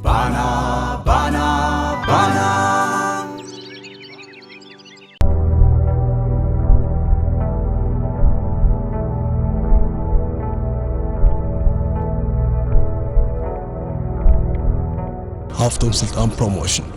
ባና ባና ባና። ሃፍቶም ስልጣን ፕሮሞሽን።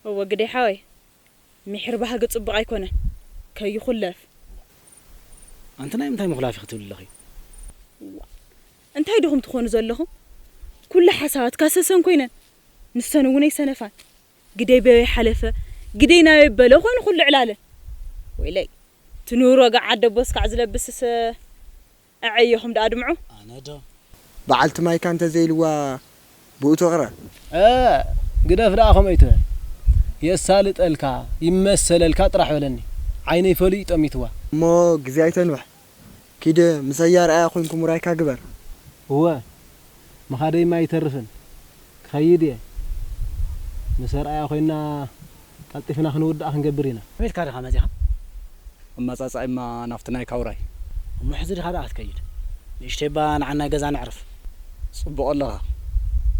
እወ ግደይ ሓወይ፣ ምሒር ባህጊ ጽቡቕ ኣይኮነን፣ ከይኹለፍ። ኣንቲ ናይ ምንታይ ምኹላፍ ኢኺ ትብሊ ኣለኺ? እንታይ ዲኹም ትኾኑ ዘለኹም? ኩሉ ሓሳባት ካሰሰን ኮይነን፣ ንሰን እውን ኣይሰነፋን። ግደይ በበይ ሓለፈ፣ ግደይ ናበይ በለ ኮይኑ ኩሉ ዕላለ። ወይለይ፣ እቲ ንውሮ ገዓት ደቦስ ካዕ ዝለብስስ ኣዐየኹም ደኣ ድምዑ። ኣነ ዶ? በዓልቲ ማይካ እንተ ዘይልዋ ብኡ ትቕረ። እ፣ ግደፍ ደኣ ከምኡ ኣይትበል። የሳልጠልካ፣ ይመሰለልካ ጥራሕ በለኒ። ዓይነይ ፈልዩ ጠሚትዋ። እሞ ግዜ ኣይተንውሕ። ኪድ ምስ ኣያ ረኣያ ኮንኩም ውራይካ ግበር። እወ፣ ምኻደይማ ኣይተርፍን። ክኸይድ እየ። ምስ ኣርኣያ ኮይንና ቀልጢፍና ክንውድኣ ክንገብር ኢና። ኣቤት ካድኻ መጺኻ? ኣመጻጽኣይማ ናብቲ ናይ ካውራይ። እሞ ሕዚ ዲኻ ደኣ ክትከይድ? ንእሽተይ እባ ንዓናይ ገዛ ነዕርፍ። ጽቡቕ ኣለኻ።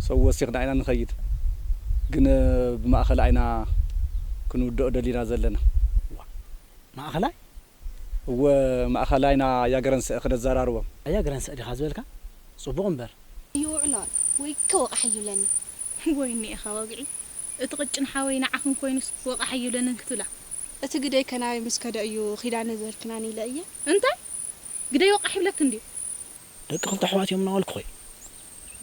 ሰብ ወሲኽና ኢና ንኸይድ። ግን ብማእኸል ኣይና ክንውድኦ ደሊና ዘለና። ዋ፣ ማእኸላይ? እወ፣ ማእኸላይና ኣያ ገረንስእ ክነዘራርቦም። ኣያ ገረንስእ ዲኻ ዝበልካ? ጽቡቕ እምበር። ይውዕላል ወይ ከ ወቓሕ ይብለኒ። ወይኒ ኢኻ ወግዒ። እቲ ቅጭን ሓወይ ንዓኽን ኮይኑስ ወቓሕ ይብለንን ክትብላ። እቲ ግደይ ከናበይ ምስ ከደ እዩ ኪዳነ ዝበልክናኒ ኢለ እየ። እንታይ? ግደይ ወቓሕ ይብለክ እንድዩ። ደቂ ክልተ ኣሕዋት እዮም እናበልኩ ኾይ።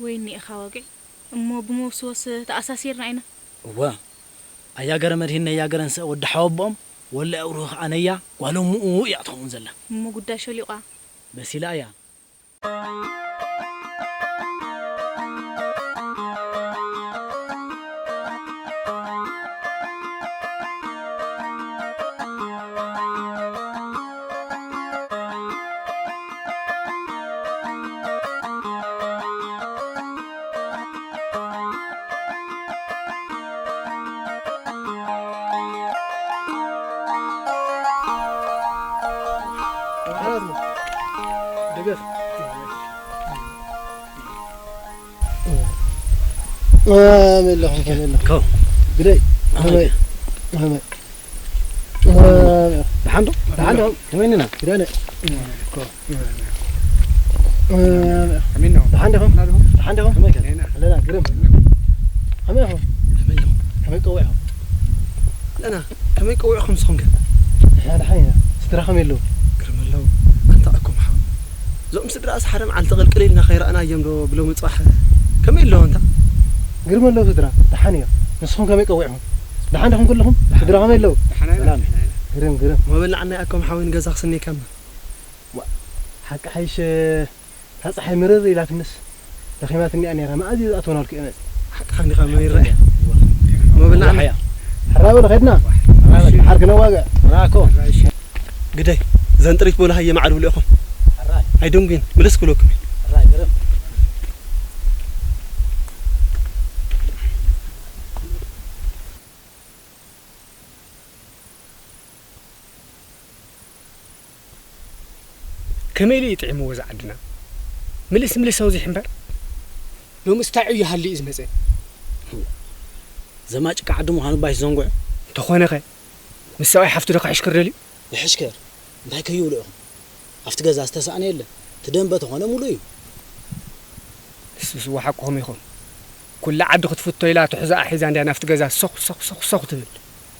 ወይኒ ኢኻ ወግዒ። እሞ ብመውስወስ ተኣሳሲርና ኢና። እወ፣ ኣያ ገረ መድሂን ነያ ገረንስእ ወዲ ሓወቦኦም፣ ወለ ኣውርህ ከኣ ነያ ጓሎም ምኡ እያ ትኸውን ዘላ። እሞ ጉዳይ ሸሊቋ። በሲላ እያ። ደገፍ። ከመይ ኣለኹም? ከመይ ኣለኹም? ከው። ግደይ። ከመይ? ከመይ? ከመይ? ደሓን ዶ? ደሓን ዶ? ከመይ እኒና? ግዳነ። ከው። ከመይ ነው? ደሓን ዲኹም? ደሓን ዲኹም? ከመይ ከ? ኣለና፣ ግርም። ከመይ ኢኹም? ከመይ ኣለኹም? ከመይ ቀዊዕኹም? ቀዊዕኹም ንስኹም ከ? ንሕና ደሓን ኢና። ስድራ ከመይ ኣለዉ? ግርም ኣለዉ። ኣንታ ኣኮም ሓው፣ እዞም ስድራስ ሓደ መዓልቲ ቅልቅል ኢልና ከይረኣናዮም ዶ ብሎሚ ጽባሕ ከመይ ኣለዉ ኣንታ? ግርም ኣለዉ ስድራ፣ ደሓን እዮም። ንስኹም ከመይ ቀዊዕኹም? ደሓን ዲኹም ኩልኹም? ስድራ ከመይ ኣለዉ? ደሓን ኢና፣ ሰላም። ደሓን ኢና። ግርም፣ ግርም። ሞበል ንዓናይ ኣኮም ሓወይ ንገዛ ክስነየካ እሞ። ዋ፣ ሓቂ ሓይሽ፣ እታ ጸሓይ ምርር ኢላትንስ ደኺማትኒ እያ ነይራ። መኣዝ እዩ ዝኣትወናልኩ እየ መጽእ? ሓቅኻ እንዲኻ መን ይረአ? ሞበል ንዓና። ዋሕያ። ሕራይ በሉ፣ ኸድና። ሕራይ በሉ፣ ሓር ክነዋግዕ። ራኮ። ግደይ፣ ዘንጥሪት ቦላ ሃየ ማዕድ ብልእኹም። ሕራይ። ኣይደንጉን፣ ምልስ ክብለኩም። ሕራይ፣ ግርም። ከመይ ኢሉ እዩ ጥዒምዎ እዚ ዓድና? ምልስ ምልስ ኣውዚሕ እምበር። ሎምስ እንታይ ዕዮ ሃልዩ እዩ ዝመጸ? ዘማጭቃ ዓዲ ምዃኑ ባይስ ዘንጉዕ። እንተኾነ ኸ? ምስ ሰብኣይ ሓፍቱ ዶ ክሕሽክር ደልዩ? ይሕሽከር። እንታይ ከይብሉ ኢኹም? ኣብቲ ገዛ ዝተሳእነ የለን። እቲ ደንበ ተኾነ ሙሉእ እዩ። ንሱስ እወ ሓቅኹም ኢኹም። ኩላ ዓዲ ክትፍቶ ኢላ ትሕዛኣ ሒዛ እንድያ ናብቲ ገዛ ሶኽ ሶኽ ሶኽ ሶኽ ትብል።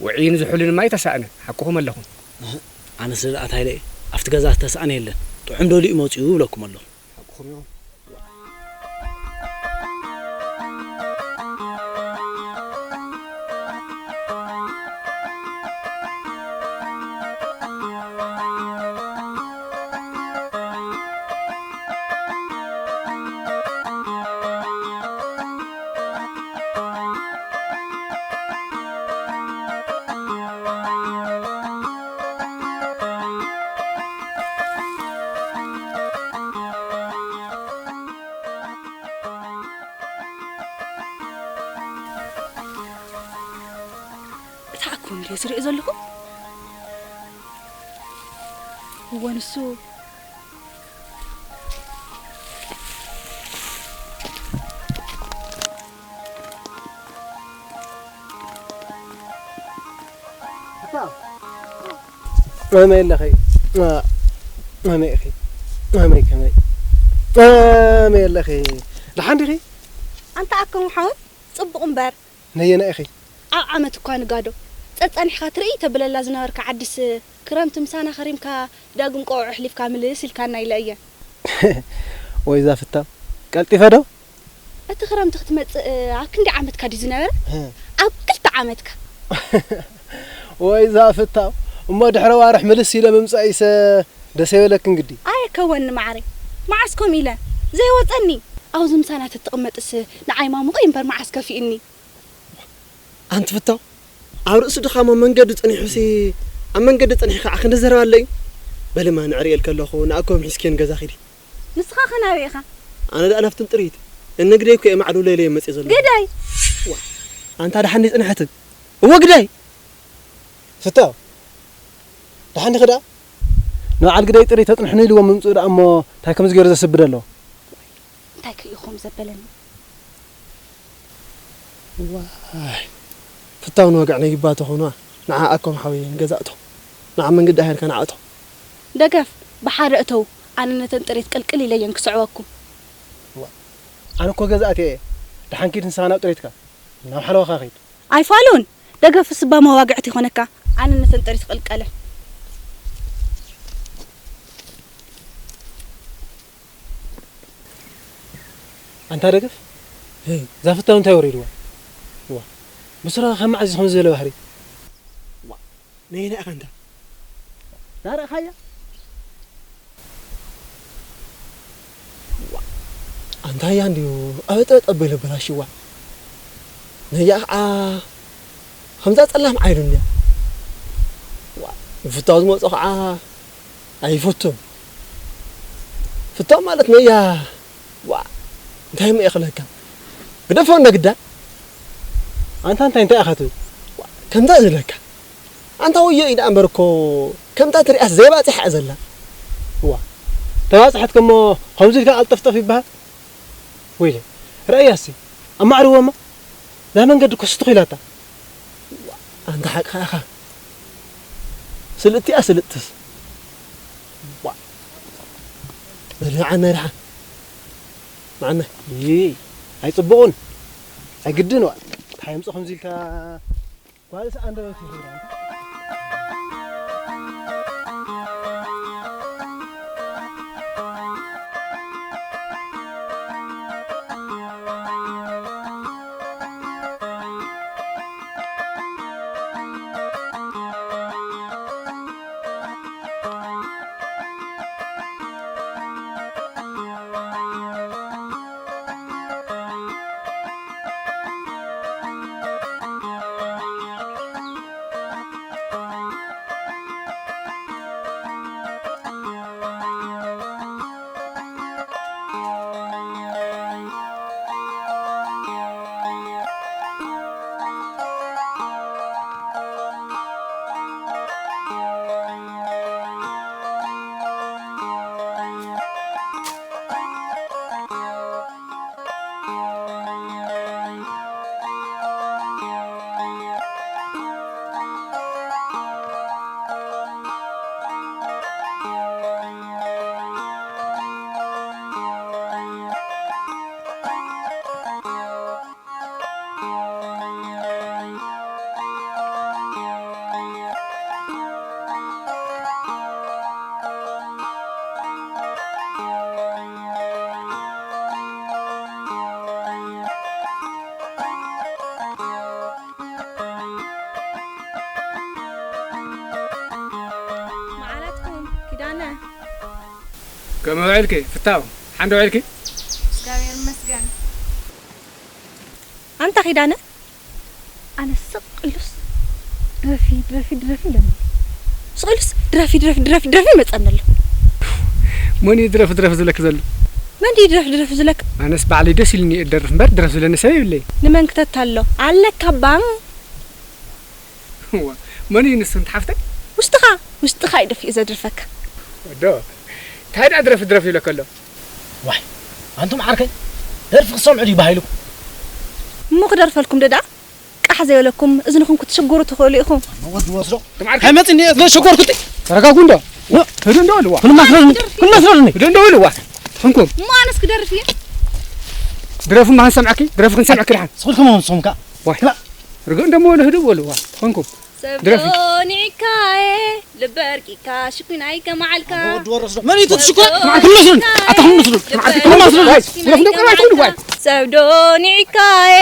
ውዑይን ዝሑልን እማ ኣይተሳእነ። ሓቅኹም ኣለኹም። እህ፣ ኣነስ ደኣ እንታይ ኢለ እየ? ኣብቲ ገዛ ዝተሳእነ የለን። ጥዑም ደልዩ መጺኡ ይብለኩም ኣለኹ። ሓቅኹም ኢኹም። እታ ኣኮ እንድየ ዝሪኦ ዘለኹ። እወ፣ ንሱ። ከመይ ኣለኺ? ከመይ ኢኺ? ከመይ፣ ከመይ? ከመይ ኣለኺ? ደሓን ዲኺ? ኣንታ ኣኮ ሓወይ፣ ጽቡቕ እምበር። ነየናይ ኢኺ? ኣብ ዓመት እኳ ንጋዶ ጸጸኒሕካ ትርኢ ተብለላ ዝነበርካ ዓድስ፣ ክረምቲ ምሳና ከሪምካ ዳግም ቀውዒ ኣሕሊፍካ ምልስ ኢልካና ኢለ እየ። ወይ ዛፍታ፣ ቀልጢፈ ዶ? እቲ ክረምቲ ክትመጽእ ኣብ ክንደይ ዓመትካ ድዩ ዝነበረ? ህ። ኣብ ክልተ ዓመትካ። ወይ ዛፍታ፣ እሞ ድሕሪ ኣዋርሕ ምልስ ኢለ ምምጻእይሰ ደስ ኣይበለክን ግዲ? ኣየከወኒ መዓረይ፣ መዓስ ከምኡ ኢለ ዘይወጸኒ? ኣብዚ ምሳና ተትቕመጥስ ንዓይ ማሙቐይ እምበር መዓስ ከፊእኒ? ኣንቲ ፍታው፣ ኣብ ርእሲ ድኻም ኣብ መንገዲ ጸኒሑሲ፣ ኣብ መንገዲ ጸኒሑ ከዓ ክንዲ ዘረባ ኣለዩ? በልማ ንዕርየል ከለኹ ንኣኮም ሒዝክየን ገዛ ኺዲ። ንስኻ ኸ ናበይ ኢኻ? ኣነ ደኣ ናብትን ጥሪት። እነ ግደይ እኮ እየ ማዕዶ ለይለ እየ መጽእ ዘሎ። ግደይ! ዋ፣ ኣንታ ደሓን ድዩ ጽንሐትን? እወ ግደይ! ፍታው፣ ደሓን ዲኺ ደኣ? ንበዓል ግደይ ጥሪት ተጽንሕኒ ኢልዎ ምምጽኡ ደኣ እሞ እንታይ ከም ዝገይሩ ዘስብድ ኣሎ? እንታይ ከ ኢኹም ዘበለኒ? ዋይ፣ ፍታው ንወግዕ ነጊባ ተኾኗ፣ ንዓ ኣኮም ሓወየ ንገዛእቶ፣ ንዓ መንገዲ ኣሄድካ ንዓእቶ። ደገፍ፣ ብሓደ እተው፣ ኣነ ነተን ጥሪት ቅልቅል ኢለየን ክስዕበኩም። ዋ፣ ኣነ እኮ ገዛእቲ እየ፣ ደሓን ኪድ ንስኻ ናብ ጥሪትካ፣ ናብ ሓለዋኻ ኺድ። ኣይፋሉን፣ ደገፍ ስባ መዋግዕቲ ይኾነካ፣ ኣነ ነተን ጥሪት ቅልቀለ። ኣንታ ደገፍ፣ ዛፍታው እንታይ ወሪድዋ? ዋ፣ ብስራኻ ካብ መዓዝ ከምዚ ዝበለ ባህሪ? ዋ፣ ነየናይ ኢኻ ኣንታ? ናረእኻያ? ዋ፣ ኣንታ እያ እንድዩ ኣበጠ ጠበለ በላሽዋ። ነያ ኸዓ ከምዛ ጸላም ዓይኑ እንድያ። ዋ፣ ንፍታው ዝመጾ ኸዓ ኣይፈቱን። ፍታው ማለት ነያ፣ ዋ፣ እንታይ እሞ እየ ክብለካ? ግደፎ እንደ ግዳ። ኣንታ እንታይ እንታይ ኢኻ ትብል? ዋ፣ ከምዛ ዝብለካ። ኣንታ ወዮ ኢዳ እምበር እኮ ከምታ ትሪኣስ ዘይባጽሕ እያ ዘላ። ዋ፣ ተባጽሐት ከሞ ከምዚ ኢልካ ቀልጠፍጠፍ ይበሃል? ወይለ፣ ረኣያ እስቲ፣ ኣማዕርዎ እማ፣ እዛ መንገዲ እኮ ስቱኽ ኢላታ። ኣንታ ሓቅኻ ኢኻ። ስልጥቲ እያ ስልጥትስ። ዋ። በል፣ ንዓናይ ደሓን። ንዓናይ። ይይ፣ ኣይጽቡቕን። ኣይግድን ዋ። እንታይ የምጽእ ከምዚ ኢልካ ጓልስ ኣንደበት ይኽብራ። መዓላትኩም ኪዳነ። ከመይ ውዒልኪ ፍታው? ሓንዶ ውዒልኪ? እግዚኣብሔር ይመስገን። ኣንታ ኪዳነ፣ ኣነ ስቕ ኢሉስ ድረፊ፣ ድረፊ፣ ድረፊ ኢሎምኒ። ስቕ ኢሉስ ድረፊ፣ ድረፊ፣ ድረፊ፣ ድረፊ ይመጸኒ ኣሎ። መን እዩ ድረፊ፣ ድረፊ ዝብለኪ ዘሎ? መን ድዩ ድረፊ፣ ድረፊ ዝብለካ? ኣነስ ባዕለይ ደስ ኢሉኒ እየ ዝደርፍ እምበር፣ ድረፍ ዝብለኒ ሰብ የብለይ። ንመን ክተታሎ ኣለካ ባም? እዋ፣ መን እዩ ንሱ፣ እንተ ሓፍተይ? ውሽጥኻ፣ ውሽጥኻ እዩ ደፊኡ ዘድርፈካ። ወዶ፣ እንታይ ደኣ ድረፍ፣ ድረፍ ይብለካ ኣሎ? ዋይ፣ ኣንቱም ዓርከይ፣ ደርፊ ክትሰምዑ ድዩ ባሂልኩም? እሞ ክደርፈልኩም ዶ ደኣ? ቃሕ ዘይበለኩም እዝንኹም ክትሽግሩ ትኽእሉ ኢኹም። ወዲ ወስዶ። ኣንቱም ዓርከይ፣ ከመጽኒ እየ ዘሸጎርኩ እቲ። ተረጋጉ እንዶ። ወ-፣ ህዱ እንዶ በልዋ። ኩሉ መስሎኒ፣ ኩሉ መስሎኒ። ህዱ እንዶ በልዋ። ትኹንኩም። እሞ ኣነስ ክደርፍ እየ። ድረፉ ማን ሰምዐኪ? ድረፉ ክንሰምዐኪ ድሓን። ስኹልኩም ንስኹም ከኣ። ዋይ። ክላ። ርግእ እንደሞ በሉ፣ ህዱ በልዋ። ትኹንኩም። ሰብ ድረፊ። ዶ ኒዕካየ ልበርኪ ካ ሽኩናይ ከመዓልካ። ኣነ ወዲ ወረስ ዶ? መን እዩ እቲ ሽኩና? ኣታ ሁሉ ስሉ፣ ኣታ ሁሉ ስሉ፣ ኣታ ሁሉ ስሉ። ኣይ፣ ሁለፍ ደቂ ኣርባዕተ ሁሉ ዋይ። ሰብ ዶ ኒዕካየ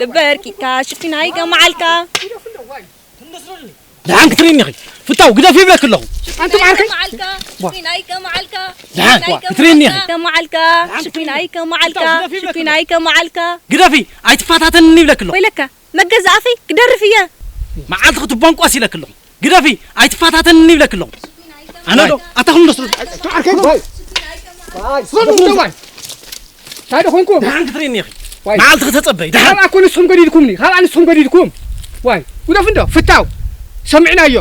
ልበርኪካ ሽኩናይ ከመዓልካ። ደሓን ክትሪኒ ኢኺ። ፍታው ግደፍ ይብለክ ኣለኹ። ኣንቱም ዓርከይ። ከመዓልካ፣ ዋ። ሽኩናይ ከመዓልካ። ደሓን፣ ዋ፣ ክትሪኒ ኢኺ። ከመዓልካ፣ ሽኩናይ ከመዓልካ፣ ፍታው ግደፍ ይብለክ ሽኩናይ ከመዓልካ። ግደፊ፣ ኣይትፈታተንኒ ይብለክ ኣለኹ። ወይለካ። መገዛእኺ ክደርፍ እየ። መዓልቲ ክትቦንቆስ ኢለክ ኣለኹ። ግደፊ፣ ኣይትፈታተንኒ ይብለክ ኣለኹ። ኣነ ዶ? ኣታ ኩሉ ስሩ። ኣታ ዓርከይ፣ ዋይ። ዋይ፣ ስሩ፣ ስሩ፣ ዋይ። እንታይ ደኾንኩም? ደሓን ክትርእኒ ኢኺ። ዋይ። መዓልቲ ክተጸበይ፣ ደሓን። ካብኣ እኮ ንስኹም ገዲድኩምኒ፣ ካብኣ ንስኹም ገዲድኩም። ዋይ፣ ጉደፍ እንዶ፣ ፍታው። ሰሚዕናዮ።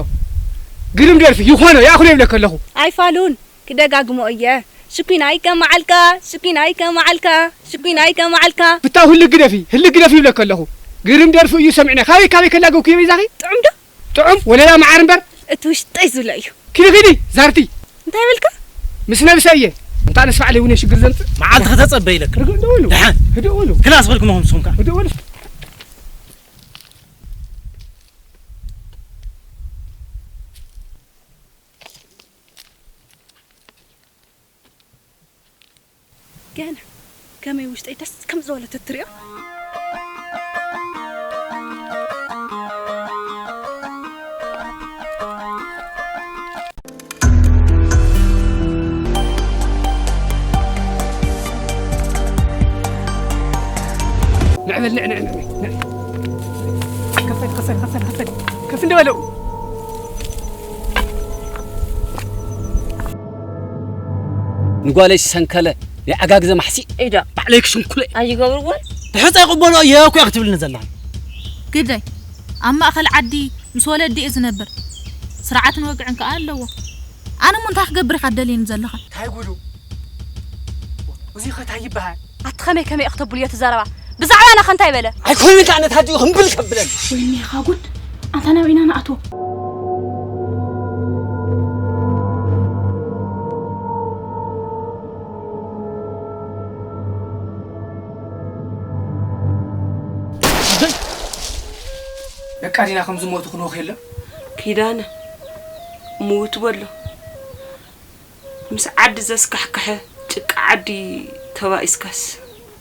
ግርም ደርፊ፣ ይኾኖ፣ ይኣኽሎ ይብለክ ኣለኹ። ኣይፋሉን። ክደጋግሞ እየ። ሽኩናይ ከመዓልካ፣ ሽኩናይ ከመዓልካ፣ ሽኩናይ ከመዓልካ። ብታ ህልግ ግደፊ፣ ህልግ ግደፊ ይብለካ ኣለኹ። ግርም ደርፊ እዩ ሰሚዕና። ካበይ ካበይ ከላገውኩ እየ በይዛኺ? ጥዑም ዶ? ጥዑም፣ ወለላ መዓር እምበር። እቲ ውሽጠይ ዝብሎ እዩ። ኪዲ ኪዲ፣ ዛርቲ። እንታይ በልካ? ምስ ነብሰ እየ። እንታ ኣነስ ባዕለይ እውን ሽግር ዘምጽእ። መዓልቲ ከተጸበ ኢለካ። ርግእ ደውሉ። ደሓን። ህድእ በሉ። ክላስ በልኩም ንስኹም ከኣ። ህድእ በሉ። ገና ከመይ ውሽጠይ ደስ ከም ዝበለ ትትሪኦ። ንዕ በል፣ ንዕ፣ ንዕ፣ ንዕ፣ ንዕ። ከፈል፣ ከፈል፣ ከፈል፣ ከፈል። ከፍ እንደ በለው። ንጓለይ ዝሰንከለ ናይ ዓጋግዘ ማሕሲ ኤዳ። ባዕለይ ክሽንኩለ። ኣይገብርዎን። ትሕፀ ይቕበሎ እየ እኮ ክትብልኒ ዘለኻ። ግደይ፣ ኣብ ማእኸል ዓዲ ምስ ወለዲ እየ ዝነብር። ስርዓትን ወግዕን ከኣ ኣለዎ። ኣነ እሞ እንታይ ክገብር ኢኻ ትደልየኒ ዘለኻ? እንታይ ጉዱ? እዚ ኸ እንታይ ይበሃል? ኣቲ ኸመይ ከመይ ኢኺ ተብልዮ እቲ ዘረባ? ብዛዕባና ኸ እንታይ በለ? ኣይኮይን ከኣ ነቲ ኣዲኡ ክምብል ከብለን። ወይኔኻ ጉድ! ኣንታ ናበይ ኢና ንኣትዎ? በቃ ዲና ከም ዝሞቱ ክንወኽ የለን? ኪዳነ፣ ምውት በሎ። ምስ ዓዲ ዘስካሕክሐ ጭቃ ዓዲ ተባኢስካስ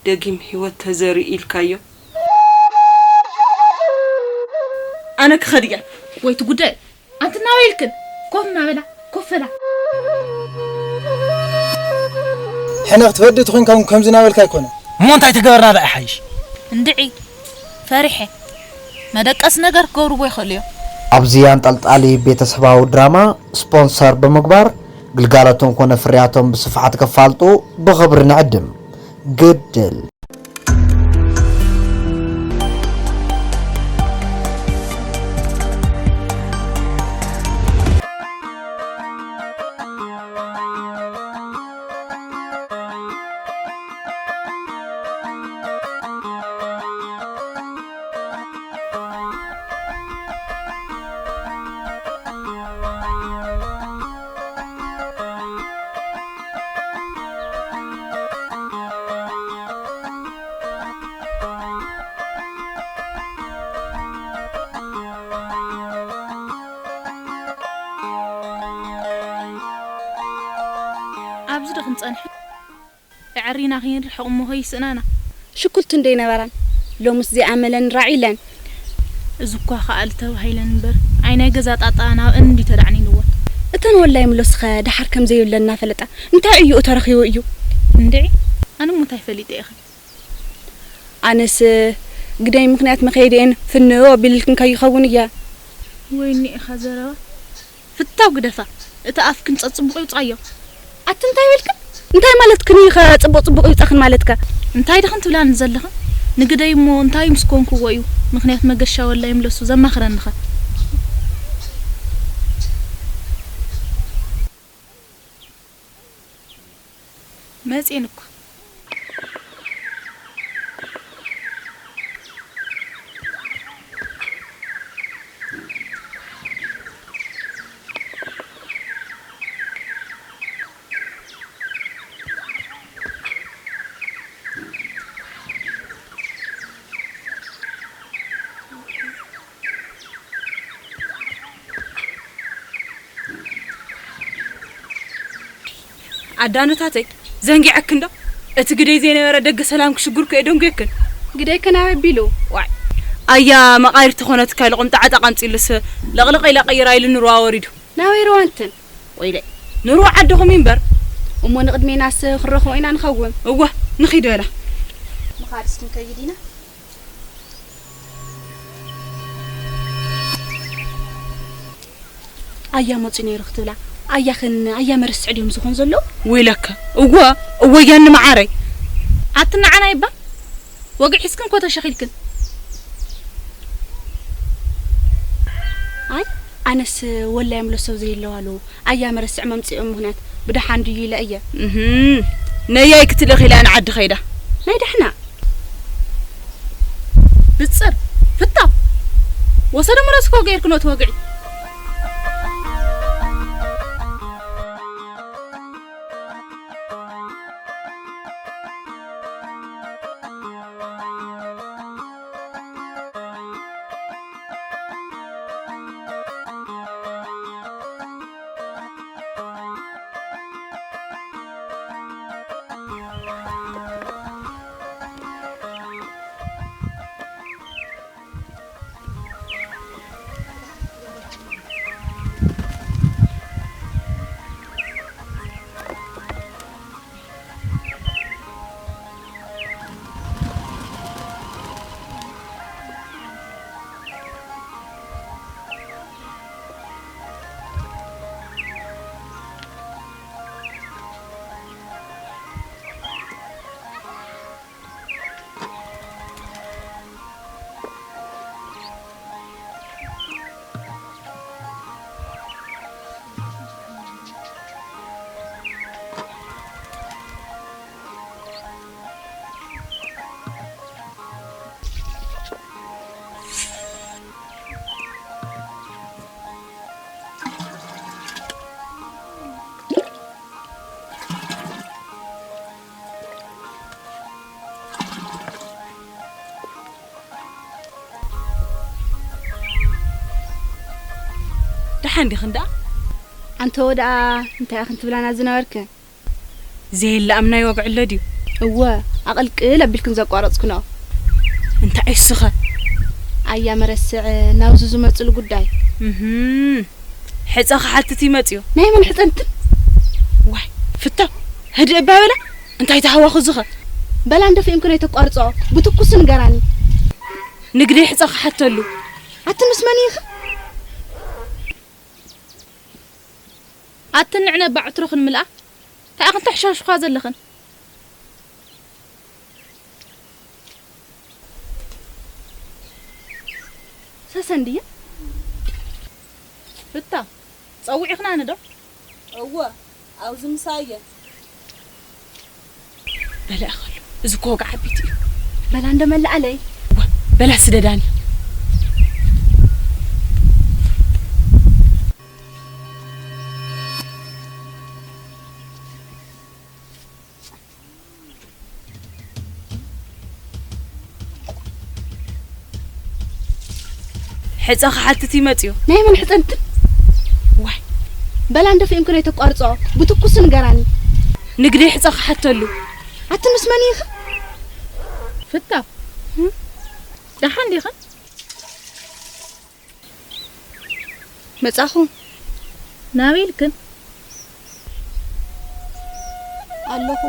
ደጊም ህይወት ተዘሪ ኢልካዮ። ኣነ ክኸድ እየ። ወይ እቲ ጉዳይ ኣንቲ ናበይ ኢልክን? ኮፍ እናበላ፣ ኮፍ በላ። ሕነ ክትፈዲ ተኾይንካ እውን ከምዚ ናበልካ ኣይኮነን። እሞ እንታይ ትገበርና ደኣ ይሓይሽ? እንድዒ፣ ፈሪሐ። መደቀሲ ነገር ክገብርዎ ይኽእሉ እዮም። ኣብዚ ኣንጠልጣሊ ቤተሰባዊ ድራማ ስፖንሰር ብምግባር ግልጋሎቶም ኮነ ፍርያቶም ብስፍሓት ከፋልጡ ብኽብሪ ንዕድም። ግድል። ዝደኽም ጸንሐ። ኣዕሪና ከይንርሕቕ እሞ ከይስእናና። ሽኩልቲ እንዶ ኣይነበራን። ሎምስ ዘይኣመለን ራዕ ኢለን። እዚ እኳ ከኣል ተባሂለን እምበር፣ ኣይ ናይ ገዛ ጣጣ ናብአን እንዲ ተዳዕኒንወን። እተን ወላይ ምሎስኸ ደሓር ከም ዘይብለን እናፈለጣ፣ እንታይ ዕዩኡ ተረኺቡ እዩ? እንድዒ፣ ኣነ እሞ እንታይ ፈሊጠ ኢኺ? ኣነስ ግደይ ምኽንያት መኸየዲኤን ፍንው ኣቢልልክን ከይኸውን እየ። ወይኒ ኢኻ ዘረባ። ፍታው ግደፋ። እቲ ኣፍክን ጸጽቡቑ ይውጻዮ። ኣቲ እንታይ በልክን? እንታይ ማለትክን እዩ ኸ ጽቡቕ ጽቡቕ ይውጻኽን ማለትከ? እንታይ ድኽን ትብላኒ ዘለኽን? ንግደይ እሞ እንታይ ምስ ኮንክዎ እዩ ምኽንያት መገሻ ወላ ይምለሱ ዘማኽረንኸ? መጼን እኮ። ኣዳነታተይ፣ ዘንጊዐክን ዶ? እቲ ግደይ ዘይነበረ ደገ ሰላም ክሽግርኩ እየ ደንጉየክን። ግደይ ከ ናበይ ኣቢሉ? ዋይ፣ ኣያ መቓይር ተኾነትካ ኢሉ ቁምጣ ዓጣ ቀምጺሉስ ለቕለቕ ኢላ ቀይራ ኢሉ ንሩዋ ወሪዱ። ናበይ ሩዋ እንትን? ወይለይ፣ ንሩዋ ዓድኹም እዩ እምበር። እሞ ንቕድሜናስ ክንረኽቦ ኢና ንኸውን። እወ፣ ንኺድ በላ። ምኻድስ ክንከይድ ኢና። ኣያ መጺኡ ነይሩ ክትብላ፣ ኣያኽን ኣያ መረስዕ ድዮም ዝኾን ዘለዉ? ወይለከ፣ እወ፣ እወ፣ ያኒ መዓረይ። ኣቲ ንዓና ይባ፣ ወግዒ ሒዝክን ኮ ተሸኺልክን። ኣይ፣ ኣነስ ወላይ እምሎ ሰብ ዘይለዋሉ፣ ኣያ መረስዕ መምጺኦም ምኽንያት ብደሓን ድዩ ኢለ እየ። እህም፣ ነያይ ክትልእኽ ኢላ ንዓዲ ኸይዳ። ናይ ዳሕና። ብጽር፣ ፍታው። ወሰደ ምረስኮ ገይርክኖ እቲ ወግዒ። ደሓን ዲኽን ደኣ? ኣንተወ ደኣ እንታይ ኢኽን ትብላና ዝነበርክን? ዘየለ ኣምናይ ወግዒ ኣሎ ድዩ? እወ፣ ኣቐልቅል ኣቢልክን ዘቋረጽክንኦ። እንታይ እሱኸ? ኣያ መረስዕ ናብዚ ዝመጽሉ ጉዳይ። እህም። ሕጸ ክሓትት ይመጽዮ። ናይ መን ሕጸ እንትን? ዋይ፣ ፍታ፣ ህድእ እባ በላ። እንታይ ተሃዋኹ ዝኸ? በላ እንደ ፍኢምክን ኣይተቋርጾ፣ ብትኩስ ንገራኒ። ንግደይ ሕጸ ክሓተሉ። ኣቲ ምስ መን ኢኺ? ኣቲ ንዕነ ባዕትሮ ክንምልኣ? እንታይ ኢኽን ተሕሻሽኳ ዘለኽን? ሰሰን ድየ? ፍታ፣ ጸዊዕኽናኒ ዶ? እወ፣ ኣብዚ ምሳይ እየ። በላ እኸሉ፣ እዚ እኮ ወግዒ ዓቢት እዩ። በላ እንደ መላኣለይ። እወ፣ በላ ስደዳኒ። ሕጸ ክሓትት እዩ መጽዩ። ናይ መን ሕጸ እንትን? ዋይ። በላ እንደ ፍኢምክን ኣይተቋርጾ፣ ብትኩስ ንገራኒ። ንግዲ ሕጸ ክሓተሉ። ኣቲ ምስ መን ኢኺ? ፍታ። ደሓን ዲኺ? መጻኹ። ናበይ ኢልክን? ኣለኹ።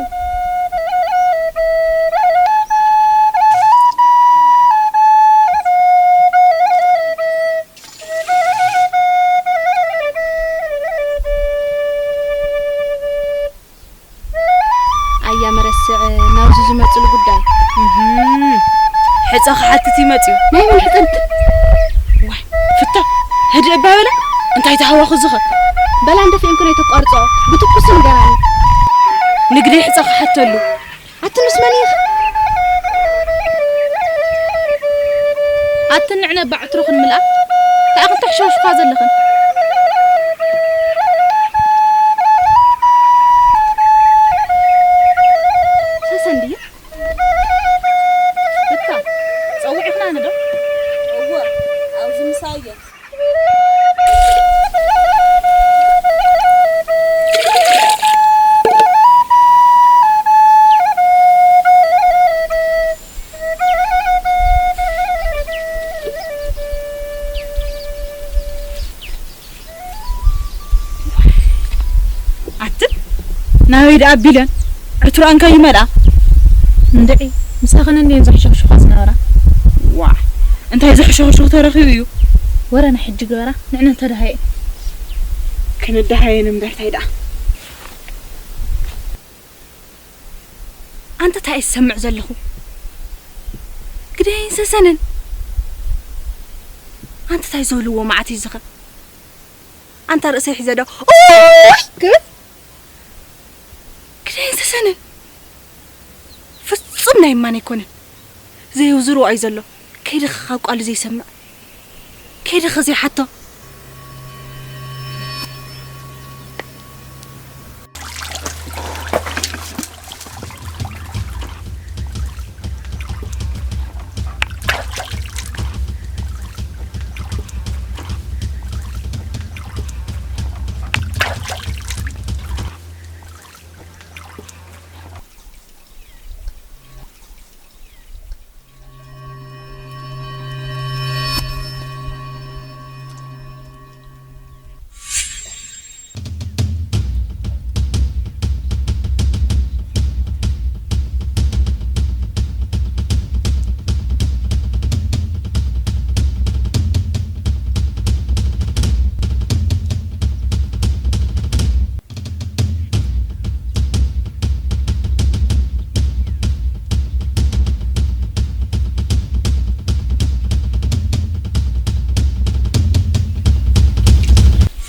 ኣያ መረስዕ ናብዚ ዝመጽሉ ጉዳይ። እህም። ሕጸ ክሓትት ይመጽዩ። ናይ መን ሕጸ እንት-? ዋይ፣ ፍታ፣ ህድእ እባ በላ። እንታይ ተሃዋኹ ዝኸ? በላ እንደፊእንኩ ናይ ተቋርጾ፣ ብትኩስ ንገራኒ። ንግዲ ሕጸ ክሓተሉ። ኣቲ ምስ መን ኢኺ? ኣቲ ንዕነ ባዕትሮ ክንምልኣ? እንታይ ኢኽን ተሕሸውሽኳ ዘለኽን? ሰሰን ድዩ? እታ፣ ጸውዒኽናኒ ዶ? እወ፣ ኣብዚ ምሳይ እየ። ኣትን ናበይ ደኣ ኣቢለን ዕትሮኣን ከይመልኣ። እንድዒ፣ ምሳኽን እንድየን ዘሕሸኽሽኻ ዝነበራ። ዋ፣ እንታይ ዘሕሸኽሽኽ ተረኺቡ እዩ? ወረ ናይ ሕጂ ግበራ፣ ንዕነ እንተደሃየን። ክንደሃየን እምበር ታይ ደኣ? ኣንተ ታይ እሰምዕ ዘለኹ? ግደይን ሰሰንን። ኣንተ ታይ ዝበልዎ መዓት እዩ ዝኸ? ኣንታ ርእሰይ ሒዘ ዶ ኦይ ክብል? ግደይን ሰሰንን። ፍጹም ናይ እማን ኣይኮነን። ዘየውዝርዎ እዩ ዘሎ። ከይደ ካብ ቃሉ ዘይሰምዕ። ከይደ ከ ዘይሓቶ።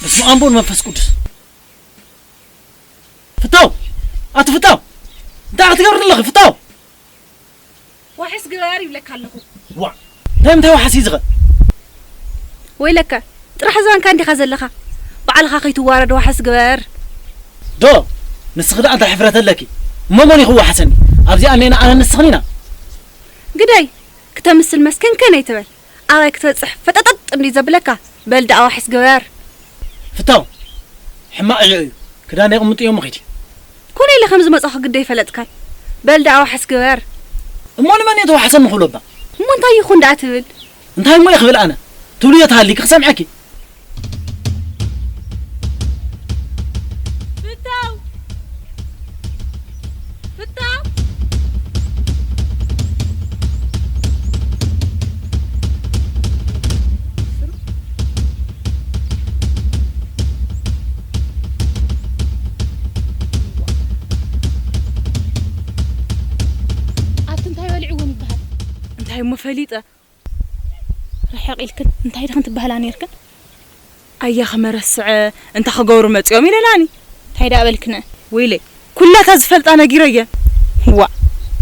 በስመ ኣብ ወወልድ ወመንፈስ ቅዱስ። ፍታው! ኣቲ ፍታው! እንታይ ክትገብር ኣለኺ? ፍታው! ዋሕስ ግበር ይብለካ ኣለኹ። ዋ! እንታይ ምንታይ ዋሕስ እዩ ዝኸ? ወይለከ፣ ጥራሕ ዝባንካ እንዲኻ ዘለኻ። ባዕልኻ ከይትዋረድ ዋሕስ ግበር። ዶ፣ ንስኺ ደኣ እንታይ ሕፍረት ኣለኪ? እሞ መን እዩ ክዋሓሰኒ? ኣብዚኣ እኔና ኣነ ንስኽን ኢና። ግደይ፣ ክተምስል መስከንከን ኣይትበል። ኣባይ ክትበጽሕ ፈጠጠጥ እንዲ ዘብለካ፣ በል ደኣ ዋሕስ ግበር። ፍታው፣ ሕማቕ ዕዮ እዩ። ክዳን የቕምጥ እዮም ኺዲ። ኮነ ኢለ ከም ዝመጻኹ ግደይ ፈለጥካን። በል ደኣ ዋሕስ ግበር። እሞ ንመን እየ ተዋሕሰኒ ክብሎ እባ? እሞ እንታይ ይኹን ደኣ ትብል? እንታይ እሞ እየ ክብል ኣነ? ትብልዮ ተሃሊኪ ክሰምዐኪ። ፍታው! ፍታው! ኣቲ እንታይ በሊዕዎም ይበሃል? እንታይ እሞ ፈሊጠ? ርሕቕ ኢልክን እንታይ ድኽን ትበሃላ ነይርክን? ኣያ ኸመረስዐ እንታ ኸገብሩ መጺኦም ኢለናኒ። እንታይ ደኣ በልክነ? ወይለይ፣ ኩላታ ዝፈልጣ ነጊረየን። ዋእ፣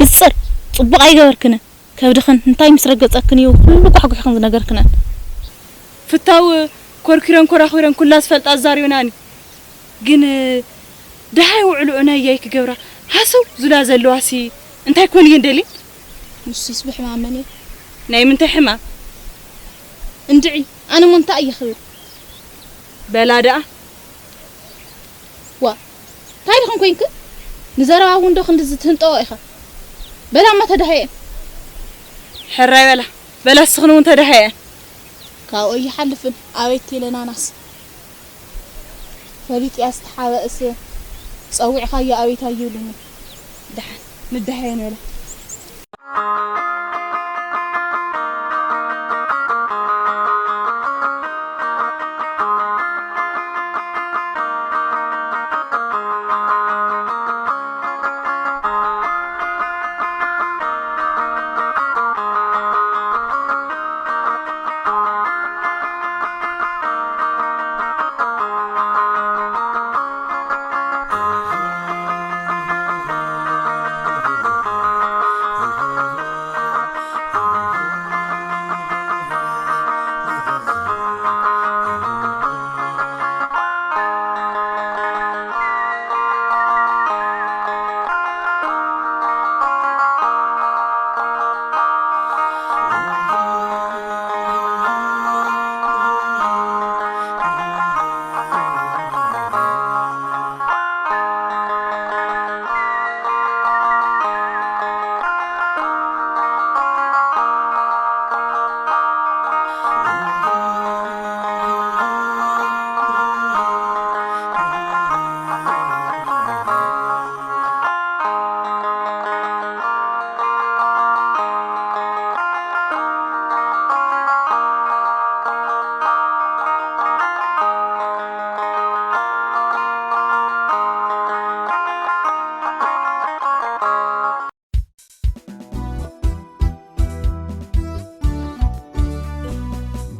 ንጽር፣ ጽቡቕ ኣይገበርክነ። ከብድኽን እንታይ ምስ ረገጸክን እዩ ኩሉ ጓሕጒሕክን ዝነገርክነን? ፍታው ኮርኪረን ኮራኹረን ኩላ ዝፈልጣ ኣዛሪበናኒ። ግን ደሃይ ውዕልኡ ናይ ያይ ክገብራ ሃሰው ዝላ ዘለዋሲ እንታይ ኮን እየን ደልየን? ንሱስ ብሕማም መን እዩ? ናይ ምንታይ ሕማም? እንድዒ፣ ኣነ እሞ እንታይ እየ ክብል? በላ ደኣ። ዋ፣ እንታይ ድኽን ኮንክ? ንዘረባ እውን ዶ ክንድዚ ትህንጠዎ ኢኻ? በላ እሞ ተዳሃየን። ሕራይ በላ። በላ እስኽን እውን ተዳሃየን። ካብኡ ኣይሓልፍን። ኣቤት ቴለናናስ። ፈሊጥያ ዝተሓበእስ ጸዊዕኻዮ ኣቤት ኣይብልኒ። ደሓን ንደሃየን በላ።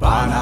ባና